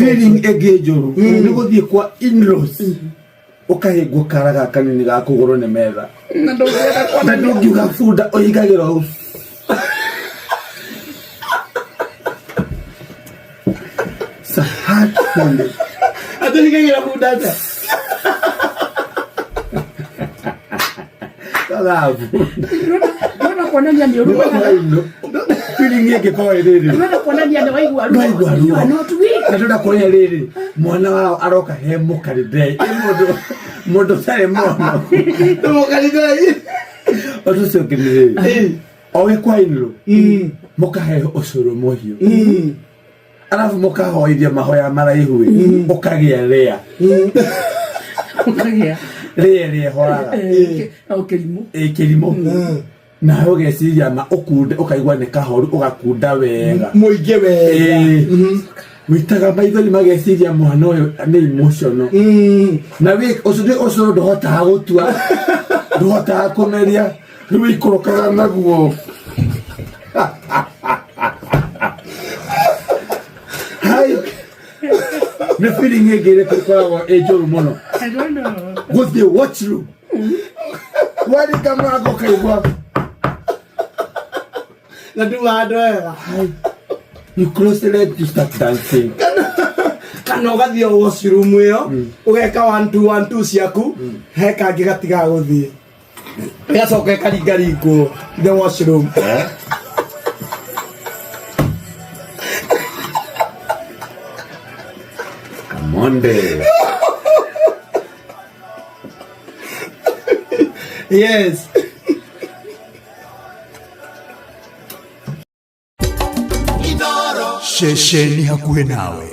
Feeling ĩngĩ njũru nĩ gũthiĩ kwa in-laws, ũkahĩngwo kara ga kanini ga kũgũrũ nĩ metha. Na ndũngĩenda Na kuonania. ndũngiuga bunda ũhingagĩra ũũ. It's a hard feeling. Atũhingagĩra bunda atĩa? Kaga bunda. Ndũrenda kuonania nĩ ũruaga. Feeling ĩngĩkorwo ĩ rĩrĩ. Ndũrenda kuonania nĩ waigua ruo. Ndwaigua ruo. You are not weak. Na ndĩrenda kuonia rĩrĩ, mwana wao aroka he mũkarindei. Ĩ mũndũ mũndũ ũtarĩ mono. Mũkarindei. Ũndũ ũcio ũngĩ nĩ rĩrĩ, o wĩ kwa inlo mũkahe ũcũrũ mũhiũ, arabu mũkahoithia mahoya maraihu ĩ, ũkagĩa rĩa. Ũkagĩa. Rĩa rĩa horaga. O kĩrimũ. Ĩ kĩrimũ, nawe ũgeciria ma ũkunde, ũkaigua nĩ kahoru, ũgakunda wega. Mũingĩ wega. Ĩĩ. Wĩitaga maithori, mageciria mwana ũyũ nĩ emotional. Na wĩ ũcio nĩ ũcũrũ ndũhotaga gũtua, ndũhotaga kũmeria, rĩu wĩikũrũkaga naguo. Hai, nĩ feeling ĩngĩ ĩrĩkũ ĩkoragwo ĩ njũru mũno? I don't know. Gũthiĩ washroom, waringa mũrango ũkaigua Na nduma handũ wega. You close the leg, you start dancing. Kana ũgathiĩ o washroom ĩyo, ũgeka one two one two ciaku, he kangĩ gatigaga gũthiĩ, gacoka ĩkaringaringwo the washroom. Monday. Yes. Ceceni hakuhĩ nawe.